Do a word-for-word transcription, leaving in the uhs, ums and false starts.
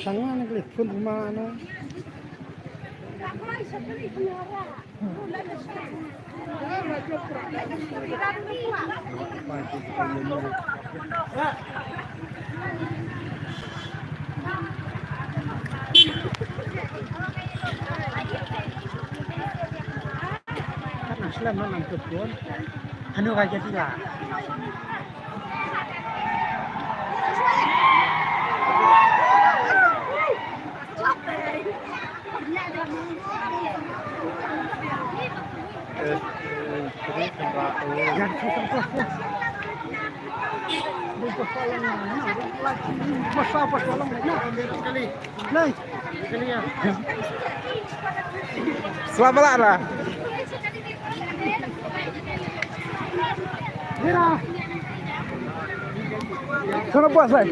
Tanga na kali phun ma no. Kan aslam na nang tukun. Anu raja tila. Selamat lah. Sana puas, eh.